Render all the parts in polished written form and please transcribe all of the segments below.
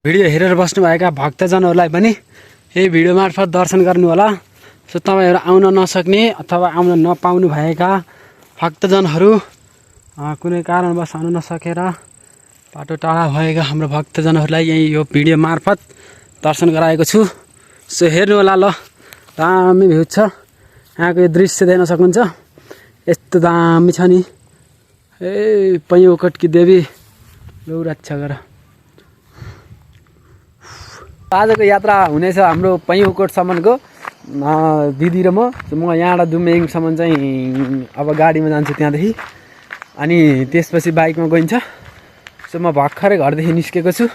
Video हेरेर बस्नुभएका भक्तजनहरूलाई पनि यही भिडियो मार्फत दर्शन गर्नु होला। सो तपाईहरु आउन नसक्ने अथवा आउन नपाउनु भएका भक्तजनहरू कुनै कारणवश आउन नसकेर बाटो टाढा भएका हाम्रो भक्तजनहरूलाई यही यो भिडियो मार्फत दर्शन गराएको छु। सो हेर्नु होला ल, दामी भ्यू छ। यहाँको यो दृश्य देख्न सक्नुहुन्छ, यस्तो दामी छ नि। ए पैयोकटकी देवी लौ रक्षा गर। आजको यात्रा हुनेछ हाम्रो पैयोकोटसम्मको। दिदी र म यहाँबाट दुम्बेङसम्म चाहिँ अब गाडीमा जान्छु त्यहाँदेखि, अनि त्यसपछि बाइकमा गइन्छ। सो म भर्खरै घरदेखि निस्केको छु।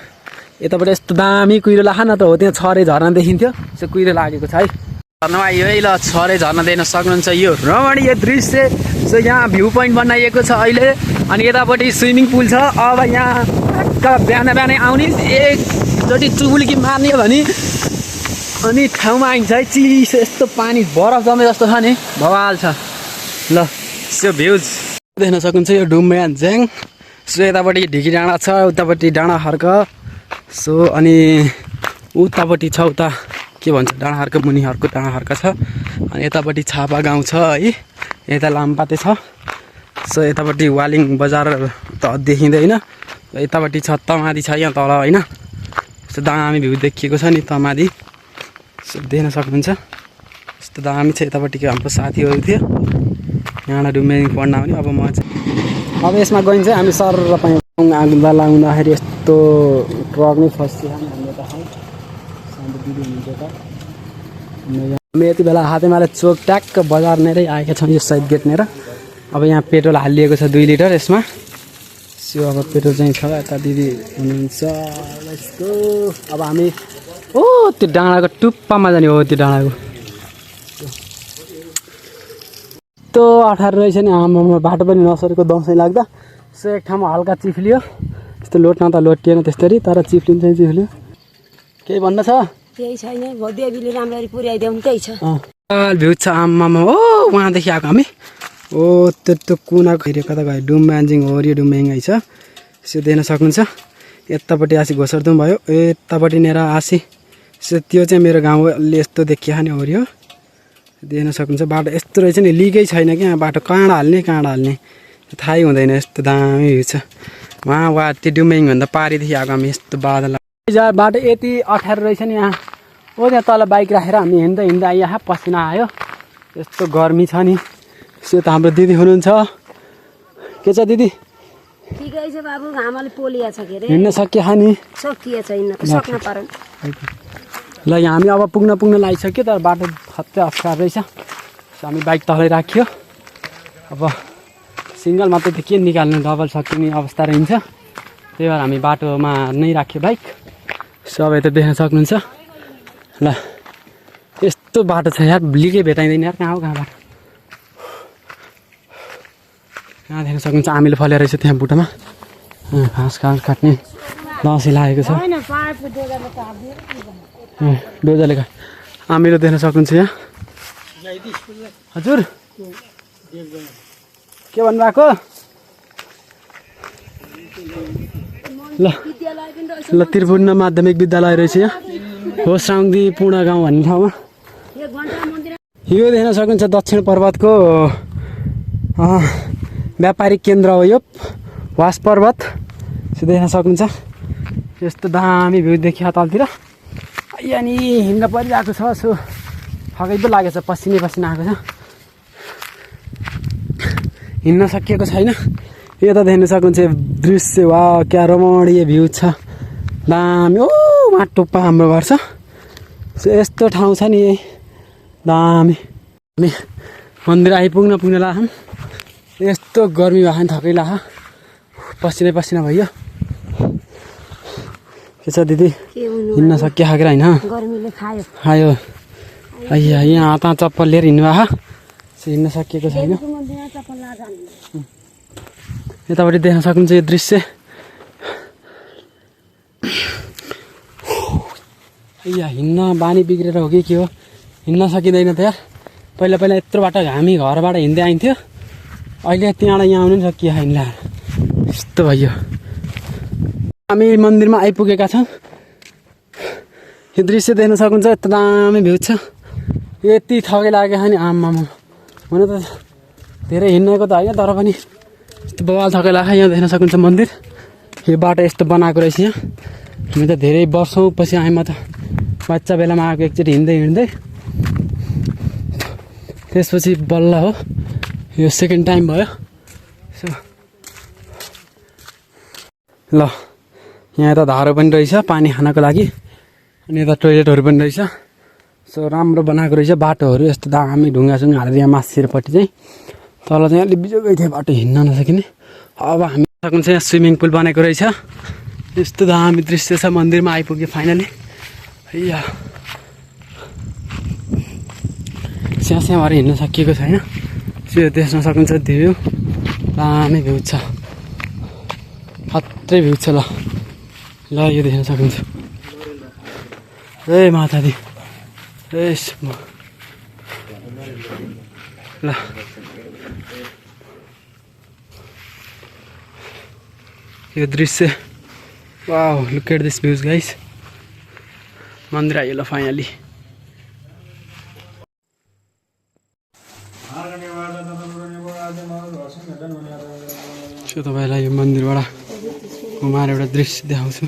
यताबाट यस्तो दामी कुहिरो लाखा न त हो, त्यहाँ छरे झर्ना देखिन्थ्यो। सो कुहिरो लागेको छ है। झर्नामा यही ल छरे झर्ना देख्न सक्नुहुन्छ, यो रमणीय दृश्य। सो यहाँ भ्यू पोइन्ट बनाइएको छ अहिले, अनि यतापट्टि स्विमिङ पुल छ। अब यहाँ बिहान बिहानै आउने एकचोटि चुबुल्की मार्ने हो भने अनि ठाउँमा आइन्छ है। चिसो यस्तो पानी बरफ जमे जस्तो छ नि, भवाल छ। ल सो भ्युज देख्न सक्नुहुन्छ, यो डुम्ब्यान्ज्याङ। सो यतापट्टि ढिकी डाँडा छ, उतापट्टि डाँडा हर्क। सो अनि उतापट्टि छ, उता के भन्छ डाँडा हर्क, मुनि हर्क डाँडा हर्क छ। अनि यतापट्टि छापा गाउँ छ है, यता लामपाते छ। सो यतापट्टि वालिङ बजार त देखिँदैन, यतापट्टि छ तमादी छ यहाँ तल होइन। यस्तो दामी भ्यू देखिएको छ नि तमादी। सो देख्न सक्नुहुन्छ, यस्तो दामी छ। यतापट्टिको हाम्रो साथीहरू थियो यहाँबाट डुम्बेङ पढ्न आउने। अब म चाहिँ अब यसमा गइन्छ हामी सर र आउँदा लाउँदाखेरि यस्तो ट्रक नै फसिहाल्यो हाम्रो त। दिदी हुनुहुन्छ त हामी यति बेला हातेमाला चोक ट्याक्क बजार नेरै आएका छौँ, यो साइड गेट नेर। अब यहाँ पेट्रोल हालिएको छ 2 लिटर यसमा। सो अब पेट्रोल चाहिँ छ। यता दिदी हुनुहुन्छ यस्तो। अब हामी त्यो डाँडाको टुप्पामा जाने हो। त्यो डाँडाको यस्तो अठार रहेछ नि आमामा, बाटो पनि नसरेको दसैँ लाग्दा। सो एक ठाउँमा हल्का चिफ्लियो, यस्तो लोट्न त लोटिएन त्यसरी, तर चिफ्लिनु चाहिँ चिफ्लियो। केही भन्न छ? केही छैन, देवीले राम्ररी पुर्याइदेऊ त्यही छ। भ्यू छ आमामा। ओ उहाँदेखि आएको हामी। ओ त्यो कुना फेरि कता गयो, डुम्ब्यान्जिङ हो, यो डुम्ब्याङ छ। सो देख्न सक्नुहुन्छ, यतापट्टि आसी घोसरदुम भयो, यतापट्टि नेर आसी। सो त्यो चाहिँ मेरो गाउँले यस्तो देखिया नि हो। यो देख्न सक्नुहुन्छ, बाटो यस्तो रहेछ नि, लिकै छैन कि यहाँ बाटो। काँडा हाल्ने थाहै हुँदैन, यस्तो दामी भ्यू छ। वा त्यो डुम्ब्याङभन्दा पारिदेखि आएको हामी। यस्तो बादल बाटो यति अप्ठ्यारो रहेछ नि यहाँ। ओ त्यहाँ तल बाइक राखेर हामी हिँड्दा यहाँ पसिना आयो, यस्तो गर्मी छ नि। सो त हाम्रो दिदी हुनुहुन्छ। के छ दिदी? ठिकै छ बाबु, घामले पोलिया छ के रे, हिँड्न सकिया नि? सकिया छैन, सक्न पर्यो। ल यहाँ हामी अब पुग्न लागिसक्यो, तर बाटो खत्तै अप्ठ्यारो रहेछ। सो हामी बाइक तलै राख्यो। अब सिङ्गल मात्रै त के निकाल्नु, डबल सकिने अवस्था रहन्छ। त्यही भएर हामी बाटोमा नै राख्यो बाइक। सो अब यता देख्न सक्नुहुन्छ। ल यस्तो बाटो छ यार, लिकै भेटाइँदैन यार। कहाँ हो कहाँबाट? यहाँ देख्न सक्नुहुन्छ हामीले फलेर रहेछ त्यहाँ बुटामा घाँस काट्ने दसैँ लागेको छ। डोजाले हामीले देख्न सक्नुहुन्छ यहाँ। हजुर के भन्नुभएको? ल त्रिपुर्ण माध्यमिक विद्यालय रहेछ यहाँ, हो साङ्दी पूर्ण गाउँ भन्ने ठाउँमा। यो देख्न सक्नुहुन्छ दक्षिण पर्वतको व्यापारिक केन्द्र हो यो, वास पर्वत। सो देख्न सक्नुहुन्छ, यस्तो दामी भ्यू देखिया तलतिर। अनि हिँड्न परिरहेको छ। सो थकै पो लागेको छ, पसिना आएको छ, हिँड्न सकिएको छैन। यता देख्न सक्नुहुन्छ दृश्य, वा क्या रमणीय भ्यू छ, दामी। ओ वहाँ टुप्पा हाम्रो घर छ। सो यस्तो ठाउँ छ नि दामी। हामी मन्दिर आइपुग्न लाग्छौँ। यस्तो गर्मी भएको थकै लाग्छ, पसिना भइयो। के छ दिदी? हिँड्न सकिया खाएर होइन? गर्मीले खायो। यहाँ त चप्पल लिएर हिँड्नु भएको, हिँड्न सकिएको छैन। यतापट्टि देख्न सक्नुहुन्छ यो दृश्य। हिँड्न बानी बिग्रेर हो कि के हो, हिँड्न सकिँदैन त यार। पहिला यत्रो बाटो हामी घरबाट हिँड्दै आइन्थ्यो, अहिले त्यहाँबाट यहाँ आउनु नि सकिया हिँड्ला। यस्तो भयो। हामी मन्दिरमा आइपुगेका छौँ। यो दृश्य देख्न सक्नुहुन्छ यस्तो दामी भ्यू छ यति थकै लाग्यो नि आम्मामा हुन त धेरै हिँड्नको त होइन तर पनि यस्तो बवाल थकै लाग्यो यहाँ देख्न सक्नुहुन्छ मन्दिर यो बाटो यस्तो बनाएको रहेछ यहाँ हामी त धेरै वर्षौँ पछि आएँ म त बच्चा बेलामा आएको एकचोटि हिँड्दै हिँड्दै त्यसपछि बल्ल हो यो सेकेन्ड टाइम भयो सो ल यहाँ यता धारो पनि रहेछ पानी खानको लागि अनि यता टोइलेटहरू पनि रहेछ सो राम्रो बनाएको रहेछ बाटोहरू यस्तो दामी ढुङ्गासुङ्गा हालेर यहाँ माथितिरपट्टि चाहिँ तल चाहिँ अलिक बिजोगै थियो बाटो हिँड्न नसकिने अब हामी सक्नुहुन्छ यहाँ स्विमिङ पुल बनेको रहेछ यस्तो दामी दृश्य छ मन्दिरमा आइपुग्यो फाइनली हैया स्याहाँ भएर हिँड्न सकिएको छैन त्यो देख्न सक्नुहुन्छ भ्यू दामी भ्यू छ खत्रै भ्यू छ ल यो देख्न सक्नुहुन्छ ए माता दि ल यो दृश्य wow look at this views guys मन्दिर आयो ल फाइनली तपाईँलाई यो मन्दिरबाट घुमाएर एउटा दृश्य देखाउँछु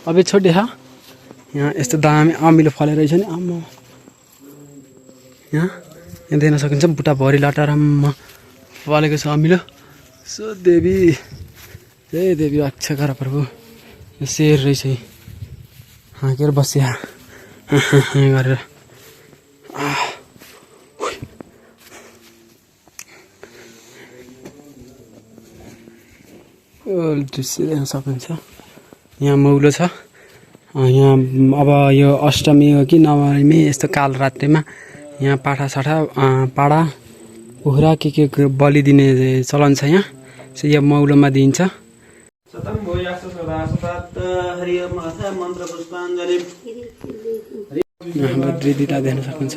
अबे छोटे हा यहाँ यस्तो दामी अमिलो फलेर रहेछ नि आम्मा यहाँ देख्न सकिन्छ बुट्टाभरि लटारम्म फलेको छ अमिलो सो देवी जय देवी रक्षा गर प्रभु यो शेर रहेछ हाँकेर बसिया गरेर दृश्य देख्न सक्नुहुन्छ यहाँ मौलो छ यहाँ अब यो अष्टमी हो कि नवमी यस्तो कालरात्रिमा यहाँ पाडा कुखुरा के बलि दिने चलन छ यहाँ सो यो मौलोमा दिइन्छ दिदीलाई देख्न सक्नुहुन्छ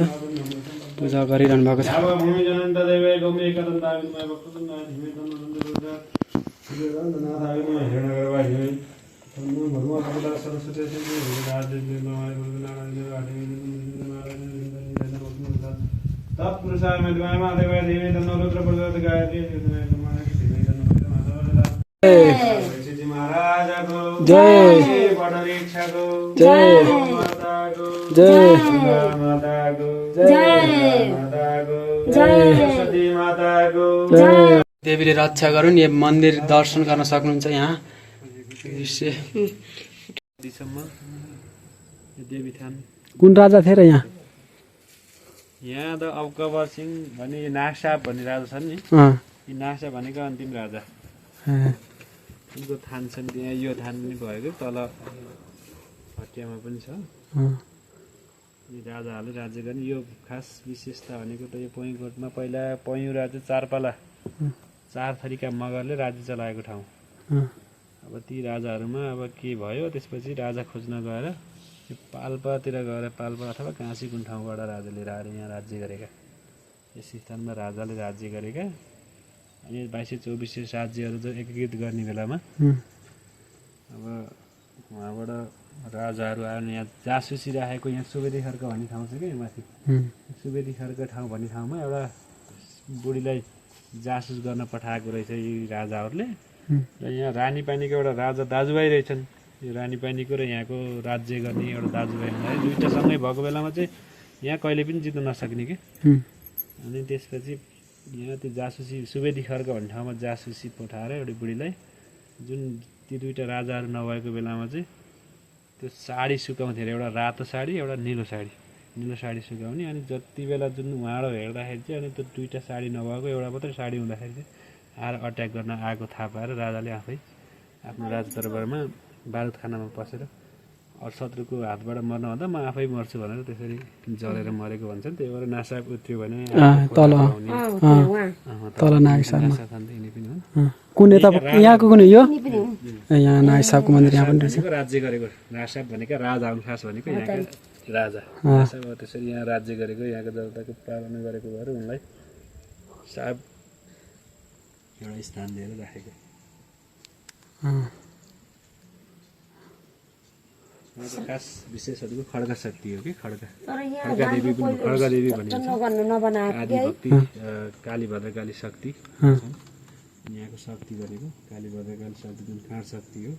पूजा गरिरहनु भएको छ देवीले रक्षा गरून् यो मन्दिर दर्शन गर्न सक्नुहुन्छ यहाँ दृश्य कुन राजा थिए र यहाँ यहाँ त अकबर सिंह भन्ने नागसाप भन्ने राजा छन् नि यी नागसाप भनेको अन्तिम राजा उनको थान छन् त्यहाँ यो थान पनि भएको तल हटियामा पनि छ यी राजाहरूले राज्य गर्ने यो खास विशेषता भनेको त यो पैँकोटमा पहिला पैँयु राजा चारपाला 4 थरीका मगरले राज्य चलाएको ठाउँ अब ती राजाहरूमा अब के भयो त्यसपछि राजा खोज्न गएर पाल्पातिर गएर पाल्पा अथवा काँसी कुन ठाउँबाट राजा लिएर आएर यहाँ राज्य गरेका यस स्थानमा राजाले राज्य गरेका अनि 2224 राज्यहरू जो एकीकृत गर्ने बेलामा अब उहाँबाट राजाहरू आएर यहाँ जासुसी राखेको यहाँ सुवेदी खर्क भन्ने ठाउँ छ क्या माथि सुवेदी खर्क ठाउँ भन्ने ठाउँमा एउटा बुढीलाई जासुस गर्न पठाएको रहेछ यी राजाहरूले र यहाँ रानीपानीको एउटा राजा दाजुभाइ रहेछन् यो रानीपानीको र यहाँको राज्य गर्ने एउटा दाजुभाइ दुईवटा सँगै भएको बेलामा चाहिँ यहाँ कहिले पनि जित्न नसक्ने के अनि त्यसपछि यहाँ त्यो जासुसी सुवेदी खर्क भन्ने ठाउँमा जासुसी पठाएर एउटा बुढीलाई जुन ती दुईवटा राजाहरू नभएको बेलामा चाहिँ त्यो साडी सुकाउँथ्यो अरे एउटा रातो साडी एउटा निलो साडी सुकाउने अनि जति बेला जुन उहाँबाट हेर्दाखेरि चाहिँ अनि त्यो दुईवटा साडी नभएको एउटा मात्रै साडी हुँदाखेरि चाहिँ आएर अट्याक गर्न आएको थाहा पाएर राजाले आफै आफ्नो राजदरबारमा बारुद खानामा पसेर अरू शत्रुको हातबाट मर्नभन्दा म आफै मर्छु भनेर त्यसरी जलेर मरेको भन्छन् त्यही भएर नासाप उत्रियो भने तल नागसापमा कुन यता यहाँको कुन यो यहाँ नागसापको मन्दिर यहाँ पनि रहेछ राज्य गरेको नासाप भनेको राजा हुन् खास भनेको यहाँको राजा नासाप त्यसरी यहाँ राज्य गरेको यहाँको जनताको पालना गरेको भएर उनलाई साप एउटा स्थान दिएर राखेको खास विशेषहरूको खड्गा शक्ति हो कि खड्गा तर यहाँ खड्गा देवी पनि खड्गा देवी भनिन्छ नगर्नु नबनाएको आदि भक्ति काली भद्रकाली शक्ति यहाँको शक्ति भनेको काली भद्रकाली शक्ति जुन काँड शक्ति हो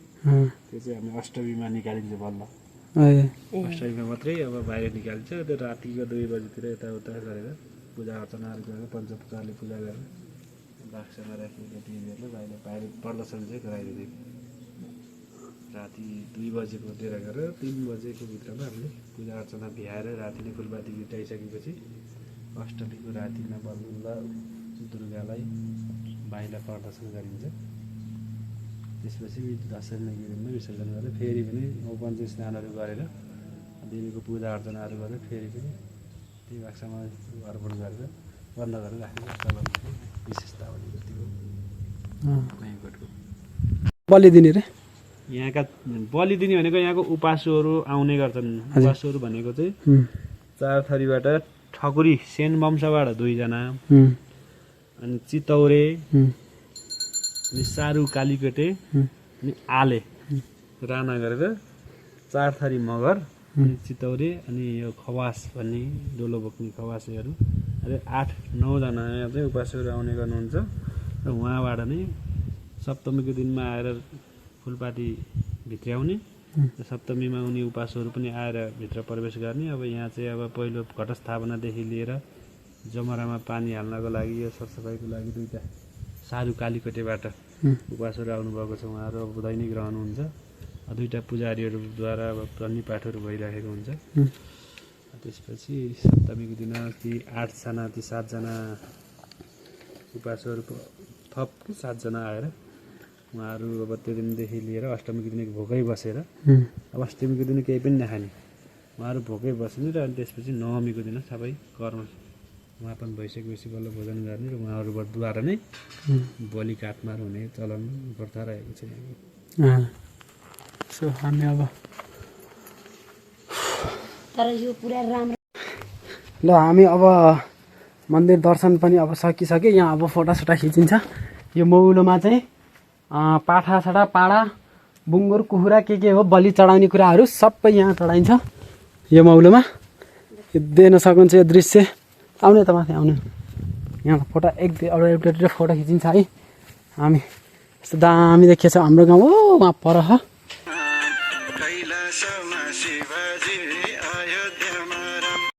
त्यो चाहिँ हामी अष्टमीमा निकालिन्छ बल्ल अष्टमीमा मात्रै अब बाहिर निकालिन्छ त्यो रातिको 2 बजीतिर यताउता गरेर पूजा अर्चनाहरू गरेर पञ्चपूजाले पूजा गरेर बाक्समा राखिएका देवीहरूले बाहिर प्रदर्शन चाहिँ गराइदिएको राति 2 बजेको लिएर गएर 3 बजेको भित्रमा हामीले पूजा अर्चना भ्याएर राति नै फुलपाती बिताइसकेपछि अष्टमीको रातिमा बल्ल दुर्गालाई बाहिर प्रदर्शन गरिन्छ त्यसपछि दशमीको दिनमा विसर्जन गरेर फेरि पनि पञ्च स्नानहरू गरेर देवीको पूजा अर्चनाहरू गरेर फेरि पनि त्यही बाक्सामा अर्पण गरेर बन्द गरेर राख्ने चलन विशेषता भनेको त्यो नयाँकोटको बलि दिने रे यहाँका बलि दिने भनेको यहाँको उपासुहरू आउने गर्छन् उपासुहरू भनेको चाहिँ 4 थरीबाट ठकुरी सेन वंशबाट 2 जना अनि चितौरे अनि सारू कालीकोटे अनि आले राणा गरेर 4 थरी मगर अनि चितौरे अनि यो खवास भन्ने डोलो बोक्ने खवासेहरू अरे 8-9 जना चाहिँ उपासहरू आउने गर्नुहुन्छ र उहाँबाट नै सप्तमीको दिनमा आएर फुलपाती भित्र्याउने र सप्तमीमा उनी उपासहरू पनि आएर भित्र प्रवेश गर्ने अब यहाँ चाहिँ अब पहिलो घटस्थापनादेखि लिएर जमरामा पानी हाल्नको लागि यो सरसफाइको लागि 2टा सारू कालीकोटेबाट उपासहरू आउनुभएको छ उहाँहरू अब दैनिक रहनुहुन्छ 2टा पुजारीहरूद्वारा अब प्रणी पाठहरू भइरहेको हुन्छ त्यसपछि सप्तमीको दिन ती 8 जना ती 7 जना उपासहरू थप 7 जना आएर उहाँहरू अब त्यो दिनदेखि लिएर अष्टमीको दिन भोकै बसेर अब अष्टमीको दिन केही पनि नखाने उहाँहरू भोकै बस्ने र अनि त्यसपछि नवमीको दिन सबै कर्म समापन भइसकेपछि बल्ल भोजन गर्ने र उहाँहरूद्वारा नै बलि काटमार हुने चलन प्रथा रहेको छ सो हामी अब तर यो पुरा राम्रो ल हामी अब मन्दिर दर्शन पनि अब सकिसक्यो यहाँ अब फोटासोटा खिचिन्छ यो मौलोमा चाहिँ पाठासाटा पाडा बुङ्गुर कुखुरा के हो बलि चढाउने कुराहरू सबै यहाँ चढाइन्छ यो मौलोमा यो देख्न सक्नुहुन्छ यो दृश्य आउने त माथि आउनु यहाँ फोटो एउटा फोटो खिचिन्छ है हामी यस्तो दामी देखिएछ हाम्रो गाउँ हो वहाँ पर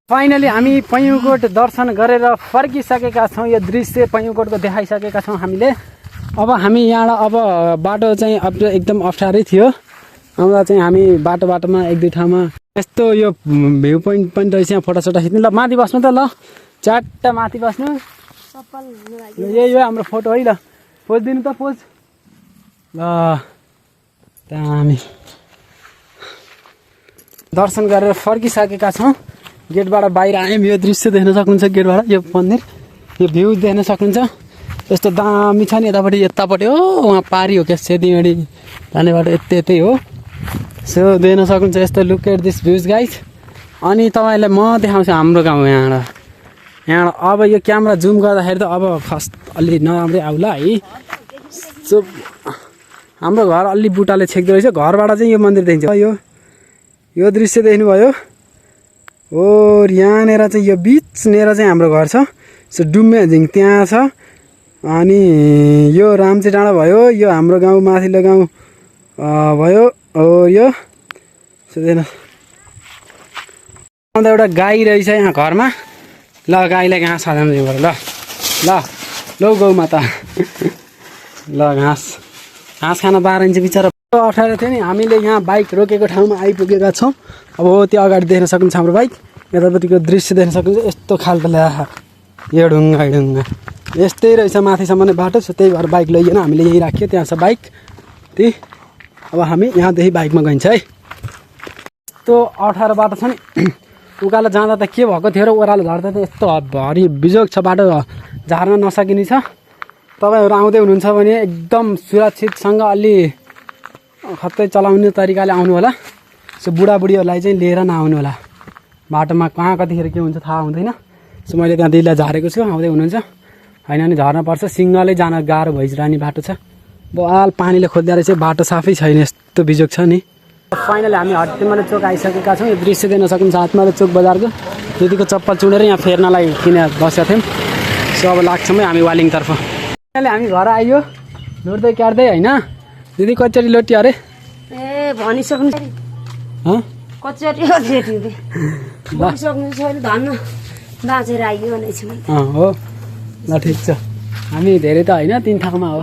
फाइनली हामी पैयुकोट दर्शन गरेर फर्किसकेका छौँ यो दृश्य पैयुकोटको देखाइसकेका छौँ हामीले अब हामी यहाँबाट अब बाटो चाहिँ एकदम अप्ठ्यारै थियो हामीलाई चाहिँ हामी बाटोमा 1-2 ठाउँमा यस्तो यो भ्यू पोइन्ट पनि रहेछ यहाँ फोटोसोटो खिच्नु ल माथि बस्नु त ल च्याट्ट माथि बस्नु यही हो हाम्रो फोटो है ल पोज दिनु त पोज ल त्यहाँ हामी दर्शन गरेर फर्किसकेका छौँ गेटबाट बाहिर आयौँ यो दृश्य देख्न सक्नुहुन्छ गेटबाट यो मन्दिर यो भ्यू देख्न सक्नुहुन्छ यस्तो दामी छ नि यतापट्टि हो वहाँ पारी हो क्या सेतीमाडी जाने बाटो यतै हो सो देख्न सक्नुहुन्छ यस्तो look at this views guys अनि तपाईँलाई म देखाउँछु हाम्रो गाउँ यहाँबाट अब यो क्यामेरा जुम गर्दाखेरि त अब फर्स्ट अलि नराम्रै आउला है सो हाम्रो घर अलि बुटाले छेक्दो रहेछ घरबाट चाहिँ यो मन्दिर देखिन्छ यो दृश्य देख्नुभयो हो यहाँनिर चाहिँ यो बिचनिर चाहिँ हाम्रो घर छ सो डुम्मे झिङ त्यहाँ छ अनि यो रामची डाँडा भयो यो हाम्रो गाउँ माथिल्लो गाउँ भयो हो यो अन्त एउटा गाई रहेछ यहाँ घरमा ल गाईलाई घाँस हाल्नु दिनु ल ल लौ गौ माता ल घाँस खान बाह्रिन्छ बिचरा अप्ठ्यारो थियो नि हामीले यहाँ बाइक रोकेको ठाउँमा आइपुगेका छौँ अब त्यो अगाडि देख्न सक्नुहुन्छ हाम्रो बाइक यतापट्टिको दृश्य देख्न सक्नुहुन्छ यस्तो खालको ल्या यो ढुङ्गा यस्तै रहेछ माथिसम्म नै बाटो त्यही भएर बाइक लैएन हामीले यहीँ राख्यो त्यहाँ छ बाइक त्यही अब हामी यहाँदेखि बाइकमा गइन्छ है यस्तो अप्ठ्यारो बाटो छ नि उकालो जाँदा त के भएको थियो र ओह्रालो झर्दा त यस्तो भरि बिजोग छ बाटो झार्न नसकिने छ तपाईँहरू आउँदै हुनुहुन्छ भने एकदम सुरक्षितसँग अलि खत्तै चलाउने तरिकाले आउनु होला सो बुढाबुढीहरूलाई चाहिँ लिएर नआउनु होला बाटोमा कहाँ कतिखेर के हुन्छ थाहा हुँदैन सो मैले त्यहाँ दिदीलाई झारेको छु आउँदै हुनुहुन्छ होइन भने झर्न पर्छ सिङ्गलै जान गाह्रो भइरहने बाटो छ बवाल पानीले खोज्दा रहेछ बाटो साफै छैन यस्तो बिजोग छ नि फाइनली हामी हट्टीमाले चोक आइसकेका छौँ। यो दृश्य देख्न सक्नुहुन्छ हाटमाले चोक बजारको। दिदीको चप्पल चुडेर यहाँ फेर्नलाई किनेर बसेका थियौँ। सो अब लाग्छौँ है हामी वालिङतर्फ। फाइनली हामी घर आइयो लुट्दै क्याट्दै होइन। दिदी कचोरी लोटी अरे ए भनिसक्नु कचोरी भनिसक्नु छैन धन्न बाँचेर आइयो भनेपछि हो ल ठिक छ। हामी धेरै त होइन 3 ठाउँमा हो।